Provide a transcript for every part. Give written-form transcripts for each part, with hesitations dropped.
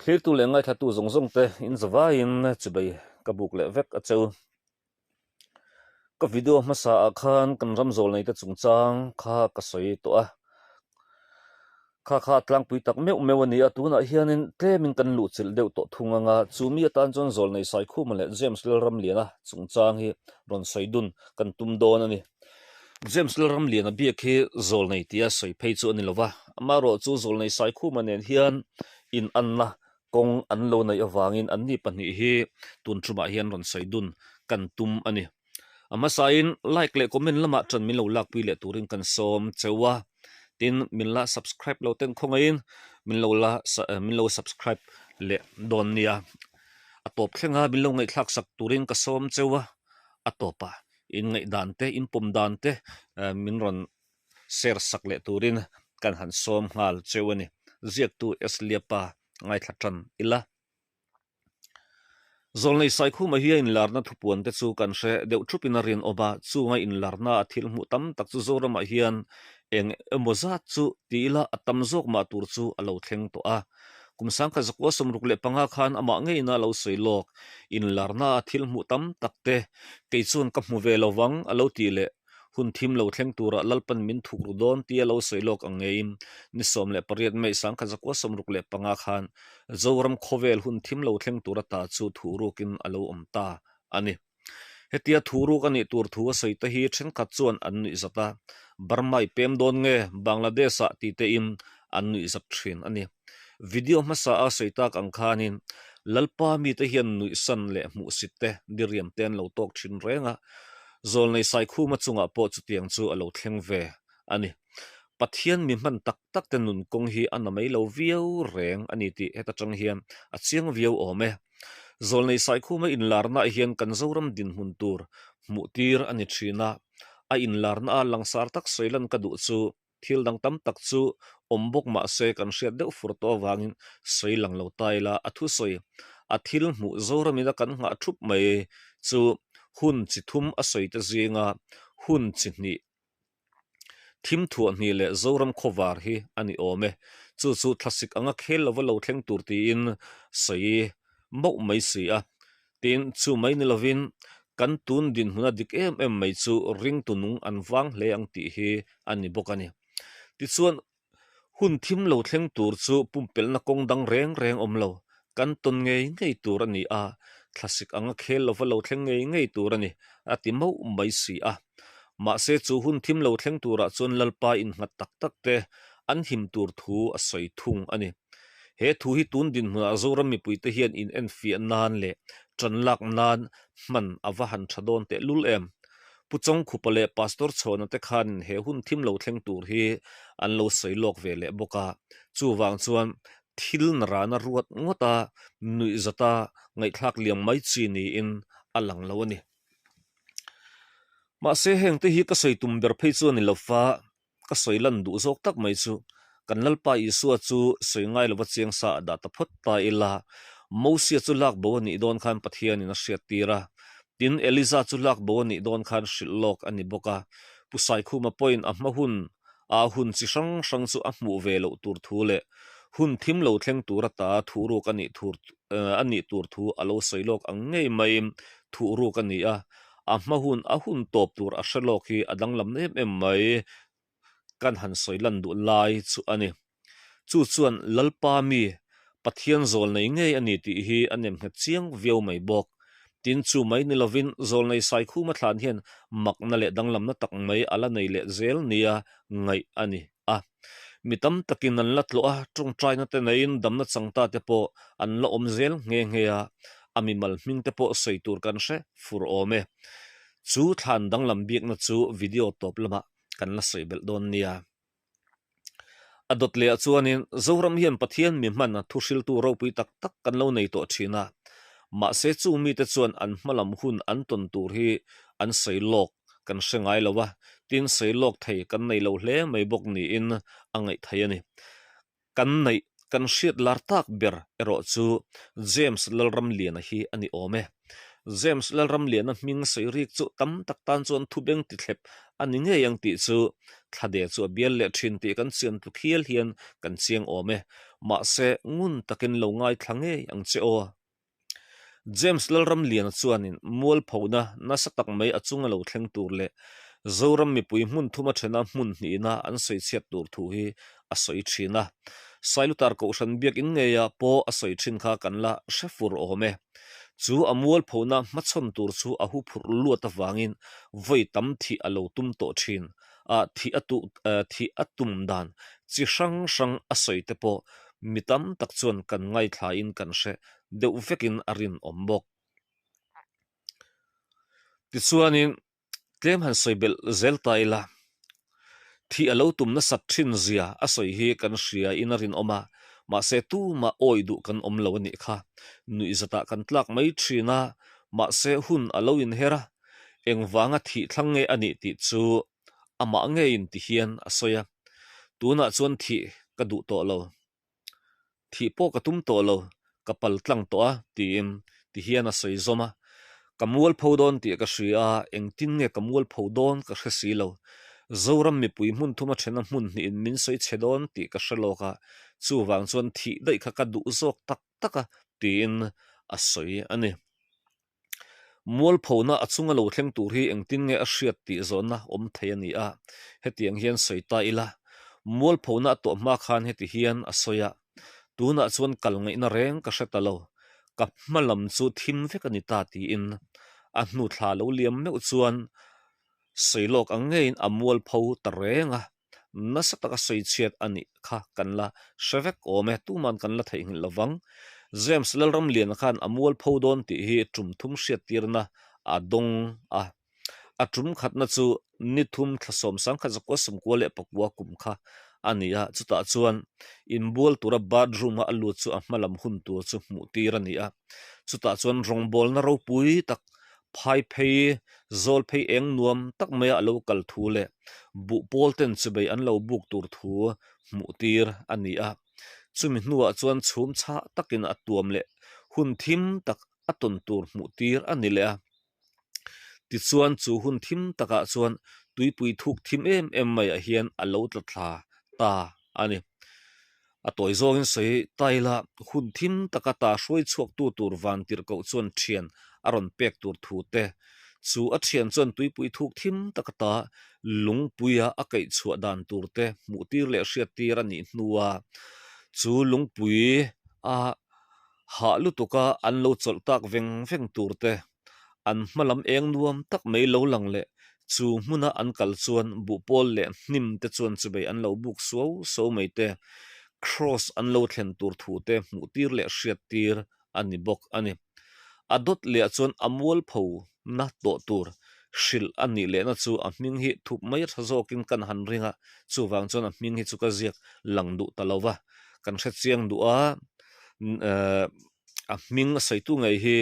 Thlirtu leh ngaithlatu zawng zawng te in zavaiin chibei ka buk leh vek a cheu. Ka video hmasa ah khan kan ram zawl nei te chungchang kha ka sawi tawh a. Kha kha a tlangpui tak meuh meuh a ni a, tunah hianin tlemin kan luhchilh deuh tawh thung ang a, chu mi atan chuan Zawlnei Saikhuma leh James Lalramliana chungchang hi rawn sawi dun kan tum dawn a ni. James Lalramliana biak hi Zawlnei tia sawi phei chu a ni lo va, amaherawh chu Zawlnei Saikhuma nen hian inanna kawng an lo neih avangin anni pahnih hi tun tumah hian rawn sawi dun kan tum a ni. A hmasain like leh comment lamah ṭan min lo lakpui leh turin kan sawm cheu a, tin min la subscribe lo ten khawngaihin min lo la min lo subscribe leh dawn nia. A tawp thlenga min lo ngaihthlak sak turin ka sawm cheu a, a tawpah in ngaihdan te in pawm dan te min rawn share sak leh turin kan han sawm nghal cheu a ni. Ziaktu S Liapa ngaithla ṭan ila. Zawlnei Saikhuma hi a inlarna thupuan te chu kan hre deuh thupin a rinawm a, chunga inlarna a thil hmuh tam tak chu Zoramah hian eng emaw zat chu ti ila a tam zawk mah tur chu a lo thleng tawh a. Kum sangkhat zakua 65 khan amah ngeina a lo sawi lawk, inlarna a thil hmuh tam tak te kei chuan ka hmu ve lo vang a lo tih leh Hun thim lo thleng turah Lalpan min thuk ru dawn tia lo sawi lawk ang ngeiin ni 18 May 1965 khan Zoram khawvel hun thim lo thleng tur ata chu thuhrukin a lo awm ta a ni. Hetia thuhruk a nih tur thu a sawi te hi thenkhat chuan an nuihzat a, Burma i pem dawn nge Bangladesh-ah ti tein an nuihzat thin a ni. Video hmasa a sawi tak ang khanin Lalpa mite hian nuihsan leh hmuhsit te diriam te an lo tawk thin reng a, Zawlnei Saikhuma chungah pawh chutiang chu a lo thleng ve a ni. Pathian mi hman tak tak te nun kawng hi a na mai lo viau reng a ni tih heta tang hian a chiang viau awm e. Zawlnei Saikhuma inlarnaah hian kan Zoram dinhmun tur hmuh tir a ni thin a, a inlarna a langsar tak sawi lan ka duh chu Thil dang tam tak chu awm bawk mah se kan hriat deuh fur tawh avangin sawi lang lo ta ila a thusawi a thil hmuh Zoramina kan nghah thup mai chu hun chi thum a sawi te zinga hun chi hnih thim thuah hnih leh Zoram khawvar hi a ni awm e. Chu chu thlasik anga khel lova lo thleng tur tiin sawi mauh mai si a. Tin, chu mai ni lovin kan tun dinhmuna dik em em mai chu ringtu nung an vang hle ang tih hi a ni bawk a ni. Tichuan, hun thim lo thleng tur chu pumpelhna kawng dang reng reng awm lo, kan tawn ngei ngei tur a ni a, thlasik anga khel lova lo thleng ngei ngei tur a ni, a ti mauh mai si a. Mahse, chu hun thim lo thleng turah chuan Lalpa innghat tak tak te an him tur thu a sawi thung a ni. He thu hi tun dinhmunah Zoram mipuite hian in enfiah nan leh tan lak nan hman a va han tha dawn teh lul em? Pu Chawngkhupa leh Pastor Chhawna te khanin he hun thim lo thleng tur hi an lo sawi lawk ve leh bawk a, chuvang chuan thil na rana ruat ngawta nuihzata ngaihthlak liam mai chi niin a lang lo a ni. Mahse hengte hi ka sawi tum ber phei chu a ni lo va. Ka sawi lan duh zawk tak mai chu kan Lalpa Isua chu sawi ngai lova chiang sa a dah ta phawt ta ila, Mosia chu lak bo a nih dawn khan Pathianin a hriat tir a, tin Eliza chu lak bo a nih dawn khan hrilh lawk a ni bawk a. Pu Saikhuma pawhin a hma hun a hun chi hrang hrang chu a hmuh ve loh tur thu leh hun thim lo thleng tur ata thuhruk a nih tur a nih tur thu a lo sawi lawk ang ngei maiin thuhruk a ni a, A hma hun a hun tawp tur a hre lawk hi a danglam em em mai kan han sawi lan duh lai chu a ni. Chu chuan Lalpa mi Pathian zawlnei ngei a ni tih hi a nem nghet chiang viau mai bawk. Tin chu mai ni lovin zawlnei Saikhuma thlan hian makna leh danglamna tak mai a la nei leh zel nia ngaih a ni. a, mi tam takin an la tlawh a, tawngtaina te neiin damna changta te pawh an la awm zel nghe nghe a, a mimal hming te pawh sawi tur kan hre fur awm e. Chu thlan danglam biakna chu video tawp lamah kan la sawi belh dawn nia. A dawt leh ah chuanin Zoram hian Pathian mi hman a thuhriltu ropui tak tak kan lo nei tawh thin a, mahse chung mite chuan an hmalam hun an tawn tur hi an sawi lawk kan hre ngai lo a, tin sawi lawk thei kan nei lo hle mai bawk niin a ngaih theih a ni. Kan neih, kan hriat lar tak ber erawh chu James Lalramliana hi a ni awm e. James Lalramliana hming sawi rik chu tam tak tan chuan thubeng tithlep a ni ngei ang tih chu thlade chu a bial leh thin tih kan chian tluk hial hian kan chiang awm e. Mahse, ngun takin lo ngaithla ngei ang che aw. James Lalramliana chuanin mualphona nasa tak mai a chunga lo thleng tur leh Zoram mipui hmun thuma thena hmun hnihna an sawi chhiat tur thu hi a sawi thin a. Sailutar Kohhran biakin ngeia pawh a sawi thin kha kan la hre fur awm e. Chu a mualphona hmachhawn tur chu a hu phurh luat avangin vawi tam thih a lo tum tawh thin a, thih a tuh thih a tum dan chi hrang hrang a sawi te pawh mi tam tak chuan kan ngaithlain kan hre deuh vekin a rinawm bawk. Tichuanin tlem han sawi belh zel ta ila, thih a lo tum nasat thin zia a sawi hi kan hria in a rinawm a, mahse tumah awi duh kan awm lo a nih kha. Nuihzatah kan tlak mai thin a, mahse hun a lo inher a, engvanga thih thlang nge a nih tih chu amah ngeiin ti hian a sawi a, tunah chuan thih ka duh tawh lo. Thih pawh ka tum tawh lo, ka pal tlang tawh a, tiin ti hian a sawi zawm a. Ka mualpho dawn tih ka hria a, engtin nge ka mualpho dawn ka hre si lo. Zoram mipui hmun thuma thena hmun hnihin min sawi chhe dawn tih ka hre lawk a, chuvang chuan thih daih kha ka duh zawk tak tak a, tiin a sawi a ni. Mualphona a chunga lo thleng tur hi engtin nge a hriat tih zawnna awm thei a ni a, hetiang hian sawi ta ila. Mualphona a tawh hma khan heti hian a sawi a, Tunah chuan kal ngaihna reng ka hre ta lo, ka hma lam chu thim vek a ni ta tiin a hnu thla lo liam meuh chuan sawi lawk ang ngeiin a mualpho ta reng a. Nasa taka sawi chhiat a nih kha kan la hre vek awm e, tuman kan la theihnghilh lo vang. James Lalramliana khan a mualpho dawn tih hi tum thum hriattirna a dawng a. A tum khatna chu ni thum thla sawmsangkhat zakua sawmkua leh pakua kum kha a ni a, chutah chuan inbual tura bathroom-a a lut chu a hma lam hun tur chu hmuh tir a ni a. Chutah chuan rawngbawlna ropui tak Phai phei, zawl phei eng nuam tak maia a lo kal thu leh buh pawl ten chubei an lo buk tur thu hmuh tir a ni a. Chumi hnuah chuan chhum chhah takin a tuam leh hun thim tak a tawn tur hmuh tir a ni leh a. Tichuan chu hun thim takah chuan tuipui thuk thim em em maiah hian a lo tla thla ta a ni. A tawi zawngin sawi ta ila, hun thim taka ta hruai chhuaktu tur vantirhkoh chuan thian a rawn pek tur thu te, chu a thian chuan tuipui thuk thim taka ta lungpuia a kaih chhuah dan tur te hmuhtir leh hriattir a nih hnua chu lungpui a hah lutuka an lo chawlh tak veng veng tur te An hma lam eng nuam tak mai lo lang leh chu hmuna an kal chuan buhpawl leh hnim te chuan chubei an lo buk suau suau mai te, Kraws an lo thlen tur thu te hmuh tir leh hriat tir a ni bawk a ni. A dawt leh chuan a mualpho na tawh tur hrilh a nih lehna chu a hming hi thup mai tha zawkin kan han ring a, chuvang chuan a hming hi chu ka ziak lang duh ta lo va, kan hre chiang duh a, A hming a sawitu ngei hi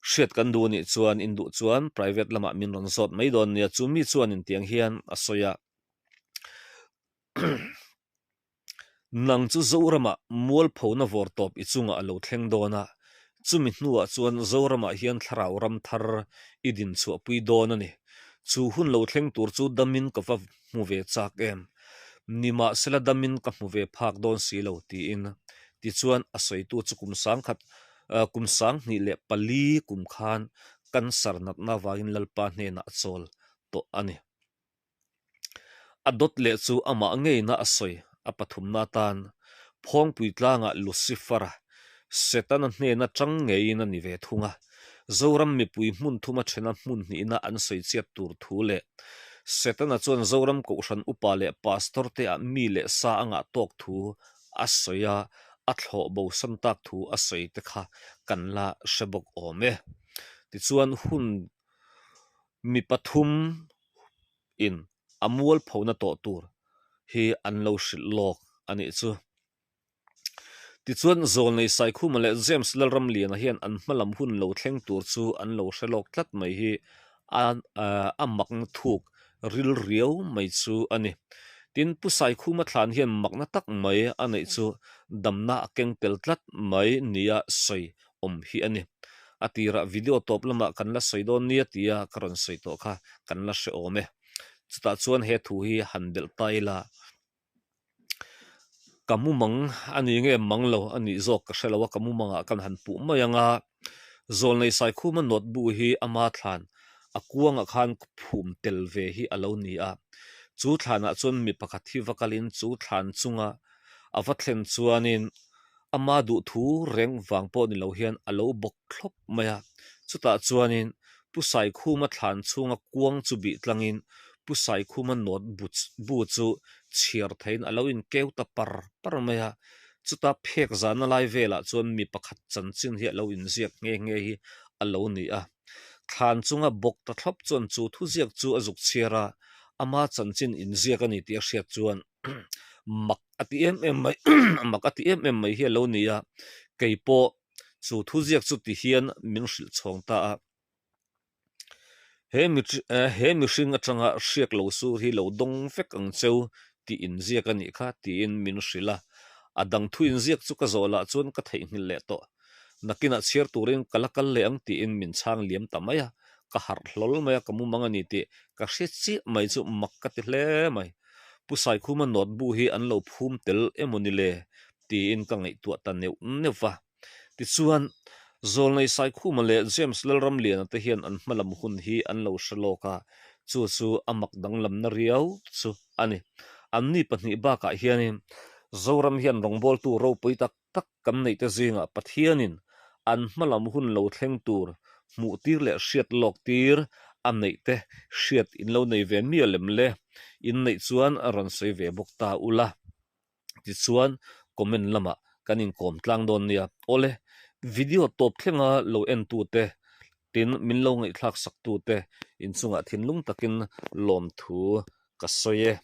hriat kan duh anih chuan in duh chuan private lamah min rawn zawt mai dawn nia chu mi chuan intiang hian a sawi a Nang chu Zoramah mualphona vawr tawp i chungah a lo thleng dawn a, chumi hnuah chuan Zoramah hian thlarau ram thar i din chhuahpui dawn a ni. Chu hun lo thleng tur chu damin ka va hmu ve chak em? Nimahsela damin ka hmu ve phak dawn si lo tiin tichuan a sawitu chu kum sangkhat kum sanghnih leh pali kum khan cancer natna avangin Lalpa hnenah a chawl tawh a ni. A dawt leh chu amah ngeina a sawi a pathumna atan Phawngpui tlangah Lucifer-a Setana hnena chang ngeiin a ni ve thung a. Zoram mipui hmun thuma thena hmun hnihna an sawi chiat tur thu leh Setana chuan Zoram Kohhran upa leh Pastor te ah mi leh sa a ngah tawk thu a sawi a, a thlawh bosan tak thu a sawi te kha kan la hre bawk awm e. Tichuan hun mi pathum in a mualphona tawh tur hi an lo hrilh lawk a nih chu. Tichuan, Zawlnei Saikhuma leh James Lalramliana hian an hma lam hun lo thleng tur chu an lo hre lawk tlat mai hi a a makna thuk ril riau mai chu a ni. Tin, Pu Saikhuma thlan hian makna tak mai a neih chu damna a keng tel tlat mai nia sawi awm hi a ni. A tirah video tawp lamah kan la sawi dawn nia tia ka rawn sawi tawh kha kan la hre awm e. Chutah chuan he thu hi han belh ta ila, ka mumang a ni nge mang lo a nih zawk ka hre lo a, ka mumangah kan han puh mai ang a. Zawlnei Saikhuma nawt bu hi ama thlan a kuangah khan phum tel ve hi a lo ni a. Chu thlanah chuan mi pakhat hi va kalin chu thlan chunga a va thlen chuanin ama duhthu reng vang pawh ni lo hian a lo bawk thlawp mai a. Chutah chuanin Pu Saikhuma thlan chhunga kuang chu bih tlangin Pu Saikhuma nawt bu chu chhiar theiin a lo inkeu ta par par mai a. Chuta phek zahna lai velah chuan mi pakhat chanchin hi a lo inziak nghe nghe hi a lo ni a. Thlan chunga bawk ta thlawp chuan chu thuziak chu a zuk chhiar a, ama chanchin inziak a ni tih a hriat chuan mak a ti em em mai mak a ti em em mai hi a lo ni a. Kei pawh chu thuziak chu ti hian min hrilh chhawng ta a. He mi he mihring atanga hriak lo sur hi lo dawng vek ang cheu tih inziak a nih kha tiin min hrilh a. A dang thu inziak chu ka zawh lah chuan ka theihnghilh leh tawh. Nakinah chhiar turin ka la kal leh ang tiin min chhang liam ta mai a. Ka harh hlawl mai a, ka mumang a ni tih ka hre chiah mai chu mak ka ti hle mai. Pu Saikhuma notebook hi an lo phum tel emaw ni le tiin ka ngaihtuah ta neuh neuh va. Tichuan, Zawlnei Saikhuma leh James Lalramliana te hian an hmalam hun hi an lo hre lawk a, chu chu a mak danglamna riau chu a ni. Anni pahnih bakah hianin Zoram hian rawngbawltu ropui tak tak kan neihte zingah Pathianin an hmalam hun lo thleng tur hmuhtir leh hriat lawk tir a neihte hriat in lo nei ve mial em le? Inneih chuan a rawn sawi ve bawk ta ula. Tichuan comment lamah kan inkawm tlang dawn nia. Awle, video tawp thlenga lo entute tin min lo ngaihthlak saktute inchungah thinlung takin lawmthu ka sawi e.